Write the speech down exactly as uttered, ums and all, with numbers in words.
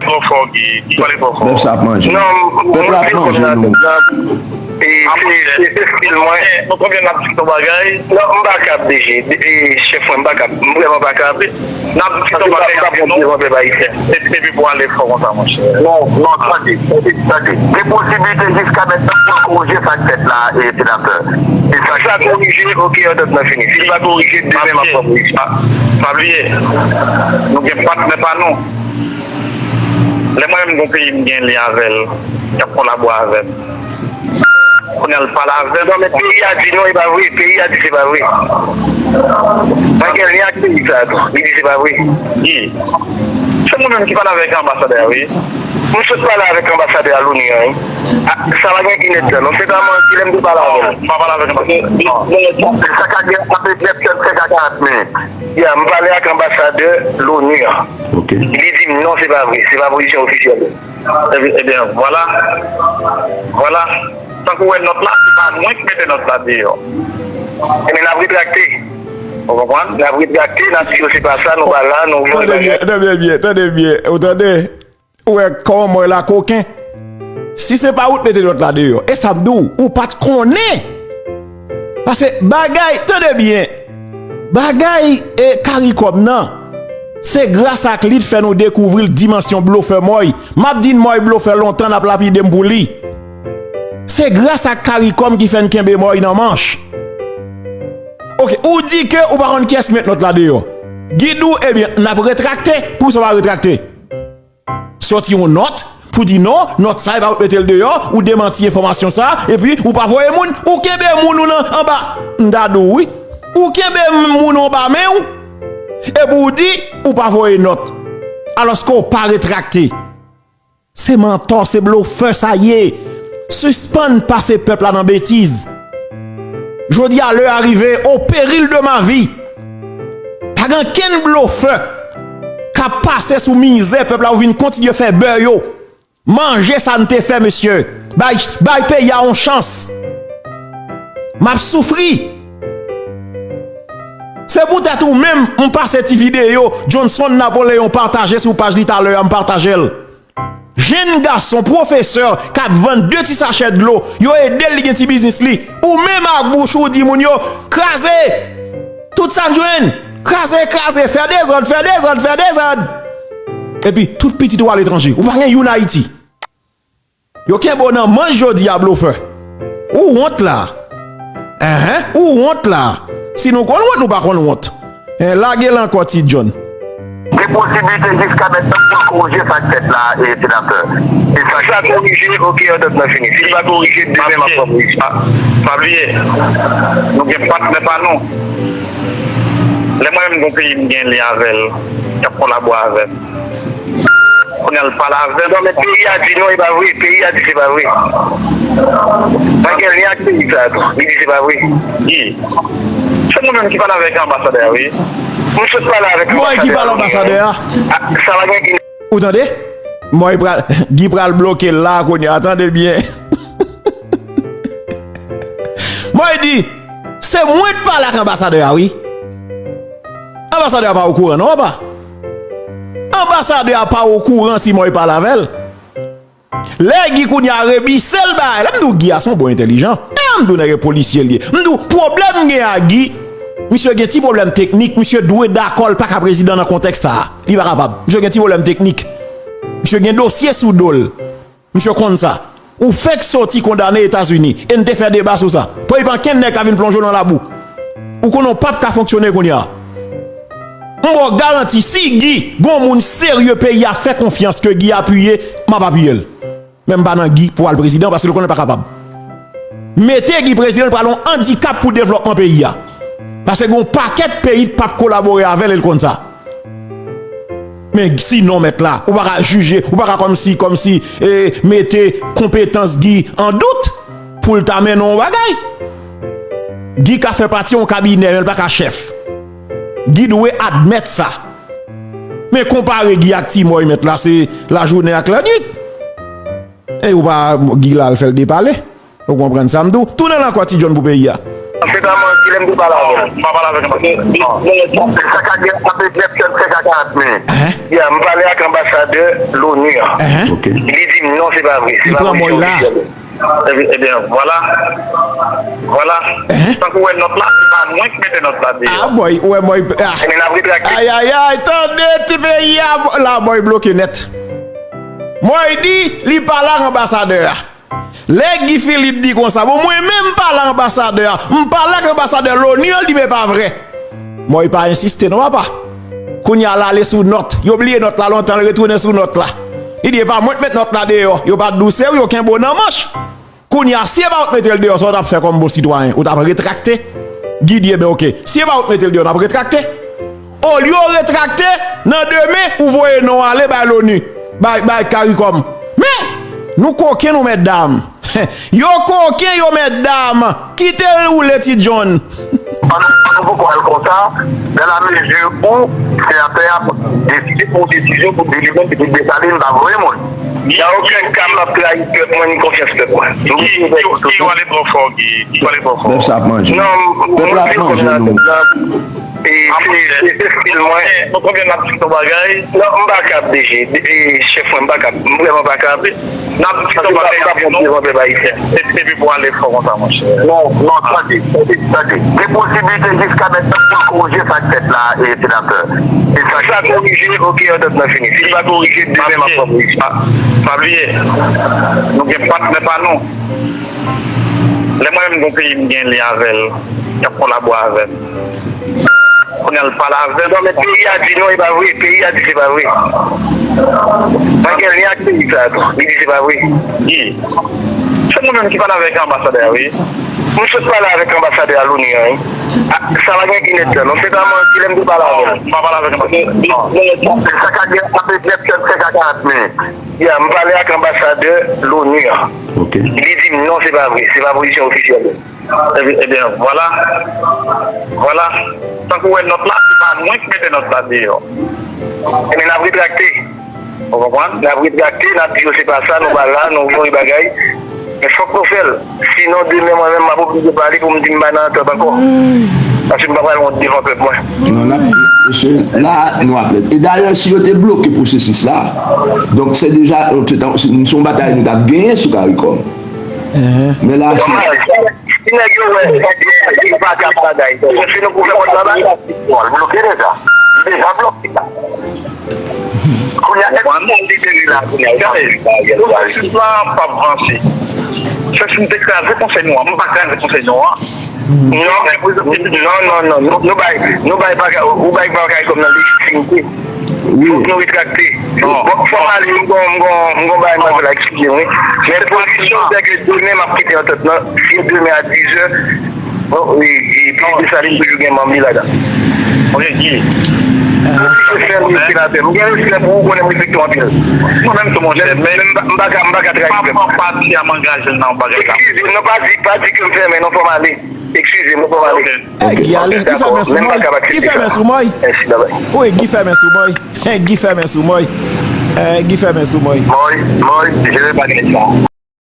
Twò fò, Guy. Guy pale twò fò. Pèp sa ap manje. Non, pèp la ap manje nou. E, se, se, se stil mwen. Nou konbyen n ap di yon bagay? Non, m pa kab, D G. E, chèf mwen, m pa kab. M vrèman pa kab. N ap di yon bagay, m pa kab devan pèp ayisyen. Epi pou ale fò konsa, monchè. Non, non, tande, tande, tande. Gen posiblite jiska mentnan pou l korije sa k fèt la, e, senatè. E sa k korije, oke, antant lan fini. Si l pa korije, demen m ap pran pozisyon. Pa, pa bliye, nou gen patnè pa nou. Lè mwen menm gon peyi m gen lyen avè l, k ap kolabore avè m. Kounye a l pale avè m. Non, men peyi a di non, e pa vre. Peyi a di se pa vre. Mwen gen lyen ak peyi sa a tou. Li di se pa vre. Ye. Se mwen menm ki pale avèk anbasadè a, wi. M sot pale avèk anbasadè a Loni an, wi. A, sa pa gen inèdtan, non. Se pa mwen ki lè m te pale avè l. Non, m pa pale avèk anbasadè. Non. Sa ka gen ant trèt èdtan, senk a karant minit. Ya, m pale ak anbasadè Loni an. Ok. Li di m non, se pa vre, se pa pozisyon ofisyèl. Ebyen, ebyen, vwala. Vwala. Tankou w wè nòt la, se pa mwen ki mete nòt la deyò. Ebyen, n ap retrakte. Ou konprann? N ap retrakte, n ap di yo se pa sa, nou pa la, nou vle bagay. Tande byen, tande byen, tande byen. Ou tande? Ou wè kòman mwen la koken? Si se pa ou t mete nòt la deyò, e sa m di w, ou pa t konnen. Paske bagay, tande byen, bagay e Caricom nan, se gras ak li t fè nou dekouvri l dimansyon blofè Mòy. M ap di n Mòy blofè lontan, n ap lapide m pou li. Se gras ak Caricom ki fè n kenbe Mòy nan manch. Oke, ou di ke ou pa konn kiyès ki met nòt la deyò. Guy di w, ebyen, n ap retrakte, poukisa w pa retrakte? Sòti yon nòt pou di non, nòt sa e pa ou t mete l deyò, ou demanti enfòmasyon sa, epi ou pa voye moun, ou kenbe moun ou nan anba. M ta di w wi. Ou kenbe moun ou anba men w, epi ou di ou pa voye nòt. Alòske ou pa retrakte. Se mantò, se blofè sa ye. Sispann pase pèp la nan betiz. Jodi a, lè a rive, au péril de ma vie. Pa gen kenn blofè k ap pase sou mizè pèp la ou vin kontinye fè bè yo. Manje sa n te fè, mesye. Bay, bay peyi a yon chans. M ap soufri. Se poutèt ou menm, m pase ti videyo Johnson Napoleon pataje sou paj li talè a, m pataje l. Jenn gason pwofesè k ap vann de ti sachè dlo, yo ede l, li gen ti biznis li. Ou menm ak bouch ou di moun yo, kraze! Tout sa n jwenn! Kraze, kraze, fè dezòd, fè dezòd, fè dezòd! Epi tout pitit ou aletranje. Ou pa gen youn Ayiti. Yo kenbe w nan manch jodi a, blofè. Ou wont la. Enhen, ou wont la. Si nou konn wont, nou pa konn wont. Eh, lage l ankò, Ti John. Gen posiblite jiska mentnan pou l korije sa k fèt la, e, senatè. E sa k korije, oke, antant lan fini. Si l pa korije, demen m ap pran pozisyon. Pa, pa bliye, nou gen patnè pa nou. Lè mwen menm gon peyi m gen lyen avè l, k ap kolabore avè m. Kounye a l pale avè m. Non, men peyi a di non, e pa vre. Peyi a di se pa vre. Mwen gen lyen ak peyi sa a tou. Li di se pa vre. Ye. Se mwen menm ki pale avèk anbasadè a, wi. M sot pale avèk anbasadè a. Mwen ki pale anbasadè a. A, sa pa gen. Ou tande? Mwen pral, Guy pral bloke l la kounye a, tande byen. Mwen di, se mwen ki pale ak anbasadè a, wi. Anbasadè a pa okouran, non, papa. Anbasadè a pa okouran si Mòy pale avè l. Lè Guy kounye a rebise l bagay la, m di w Guy a se yon bon entèlijan. E m di w nèg e polisye l ye. M di w pwoblèm m gen ak Guy, misye gen ti pwoblèm teknik, misye dwe dakò l pa ka prezidan nan kontèks sa a. Li pa kapab. Misye gen ti pwoblèm teknik. Misye gen dosye sou do l. Misye konn sa. Ou fèk soti kondane Etazini. E n te fè deba sou sa. Pran pa kenn nèg ka vin plonje w nan labou. Ou konnen w p ap ka fonksyone kounye a. M ba w garanti, si Guy, gon moun serye peyi a fè konfyans ke Guy apiye, m ap apiye l. Men m pa nan Guy pou al prezidan, paske l konnen l pa kapab. Mete Guy prezidan, l pral yon andikap pou devlòpman peyi a. Paske gon pakèt peyi k p ap kolabore avè l, e l konn sa. Men sinon, mèt la, ou pa ka jije, ou pa ka kòmsi, kòmsi, e, mete konpetans Guy an dout pou l ta mennen yon bagay. Guy ka fè pati yon kabinè, men l pa ka chèf. Guy dwe admèt sa. Men konpare Guy ak Ti Mòy, mèt la, se lajounen ak lannwit. E ou pa, Guy la, al fè l depale. Ou konprann sa m di w? Tounen l ankò, Ti John, pou peyi a. Se ta manti, lè m te pale avè l. M pa pale avèk anbasadè. Se sa k ap gen antre trèt sèt, senk a karant minit. Yè, m pale ak anbasadè l'ONU an. Li di m non, se pa vre. Se pa pozisyon ofisyèl. Ebyen, ebyen, vwala. Vwala. Tankou w wè nòt la, se pa mwen ki mete nòt la deyò. Ah, boy, ou wè, boy. Ah. Ebyen, n ap retrakte. Ay, ay, ay, tande ti peyi a, la, boy, bloke nèt. Moy di, li pale ak anbasadè a. Lè Guy Philippe di konsa, bon, mwen menm m pale ak anbasadè a, m pale ak anbasadè l'ONU an, li di, men pa vre. Moy pa ensiste, non, papa. Kounye a, l ale sou nòt. Yo bliye nòt la lontan, l retounen sou nòt la. Li di, e pa mwen k met nòt la deyò. Yo pa t di w se ou, yo kenbe w nan manch. Kounye a, si e pa ou t mete l deyò, sa w t ap fè kòm bon sitwayen? Ou t ap retrakte? Guy di, ebyen, oke. Si e pa ou t mete l deyò, n ap retrakte. Olye w retrakte, nan demen, ou voye non w ale bay l'ONU, bay, bay CARICOM. Men, nou koken, nou, mètdam. Yo koken, yo, mètdam. Kite l woule, Ti John. An nou, an nou poko al konsa, dans la mesure où senatè a deside pran desizyon pou di li menm, pitit Desalin pa voye moun. Nan okenn ka, m ap trayi pèp mwen, ni konfyans pèp mwen. Guy, Guy, Guy, w ale twò fò, Guy. Guy, w ale twò fò. Pèp sa ap manje nou. Non, m, m, pèp la ap manje nou. E, se, se, se stil mwen. Bon, konbyen n ap di ton bagay? Non, m pa kab, D G. E, chèf mwen, m pa kab. M vrèman pa kab. N ap di ton bagay anpil non. Devan pèp ayisyen. E, epi pou ale fò konsa, monchè. Non, non, tande, tande, tande. Gen posibilite jiska mentnan pou l korije sa k fèt la, e, senatè. E sa k korije, oke, antant lan fini. Si l pa korije, demen m ap pran pozisyon. Pa, pa bliye, nou gen patnè pa nou. Lè mwen menm gon peyi m gen lyen avè l, y ap kolabore avè m. Kounye a l pale avè m. Non, men peyi a di non, e pa vre. Peyi a di se pa vre. Mwen gen lyen ak peyi sa a tou. Li di se pa vre. Ki? Se mwen menm ki pale avèk anbasadè a, wi. M sot pale avèk anbasadè a l'ONU an, wi. A, sa pa gen inèdtan, non. Se pa manti, lè m te pale avè l. Non, m pa pale avèk anbasadè. Se sa k ap gen antre trèt sèt, senk a karant minit. Ya, m pale ak anbasadè l'ONU an. Li di m non, se pa vre. Se pa pozisyon ofisyèl. Ebyen, ebyen, vwala. Vwala. Tankou w wè nòt la, se pa mwen ki mete nòt la deyò. Ebyen, n ap retrakte. Ou konprann? N ap retrakte, n ap di yo se pa sa, nou pa la, nou vòlè bagay. Men fòk nou fè l. Sinon, demen, mwen menm, m ap oblije pale pou m di m pa nan antant ankò. Paske m pa pral wont devan pèp mwen. Non, n ap, mesye, la, nou ap lèd. E dayè, si yo te bloke pwosesis la, donk, se deja, se yon batay nou t ap genyen sou CARICOM. Men la, se Si nèg yo wè, yo pa ka bagay. Se nou pou fè kont la ba. Bon, l bloke deja. Li deja bloke. Kounye a, èske l libere la, kounye a, pwosesis la p ap vanse. Se si m te kraze konsèy nou an, m pa kraze konsèy nou an. Non, non, non, non, nou, nou bay, nou bay pa, ou bay pa kay kòm nan lejitimite. Wi. Fòk nou retrakte. Bon, fò m ale, m gon, m gon, m gon bagay m ap fè la, eskize m, wi. Men pozisyon se ke demen m ap kite antant lan, si demen a dizè, bon, e, e, Pitit Desalin toujou gen manm li ladan. Oke, Guy. Mwen fèmen, senatè. M gen respè pou ou, konnen m respekte w anpil. Mwen menm tou, monchè, men m pa, m pa ka, m pa ka trayi pèp. Pa pran pati a, m angaje m nan yon bagay la. Eskize m, non, pa di, pa di ke m fèmen, non, fò m ale. Eskize m, fò m ale. Ok. Eh, Guy ale, Guy fèmen sou mwen. Guy fèmen sou mwen. Mèsi, babay. Wi, Guy fèmen sou mwen. Eh, Guy fèmen sou mwen. Eh, Guy fèmen sou mwen. Mwen, mwen, jere bagay sa.